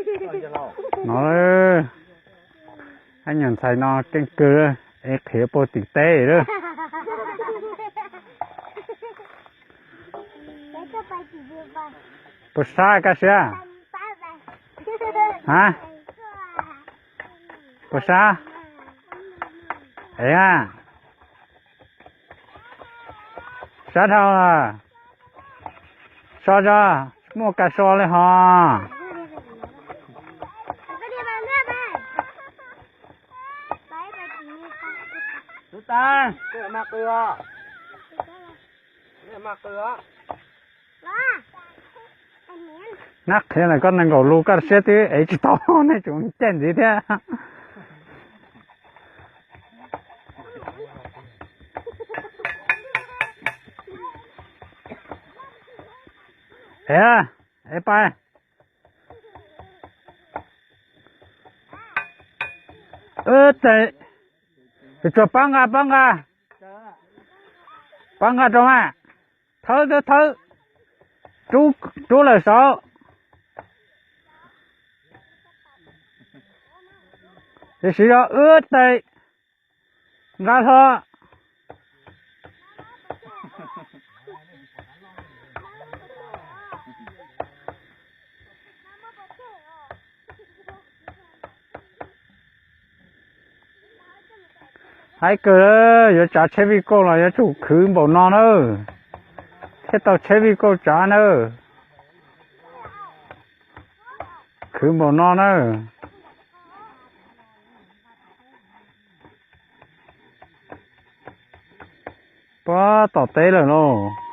No, ib nyuag ntxhais no keej kawg, es qhiav puag tim teb lawm. Puas sab kaj siab? Ha? Puas sab? Es a, sab dhau, so tso, muaj kas so li hos. Nab qhiav lawm, koj nees nkaum lus koj siab twb ev tsis tau, nej tsum caij ntxiv thiab. Es, es pais. Wb tes, tsuas pab nqa, pab nqa, pab nqa rau mas. Thawb, thawb, thawb. Rub lawm saud. Tiam sis yog wb tes nqa hlo. Haib kawg, yuav tsav tsheb vij kauj los yuav tsum khwv npaum no na, thiaj tau tsheb vij kauj tsav na. Khwv npaum no na. Puag tom teb lawm lauj.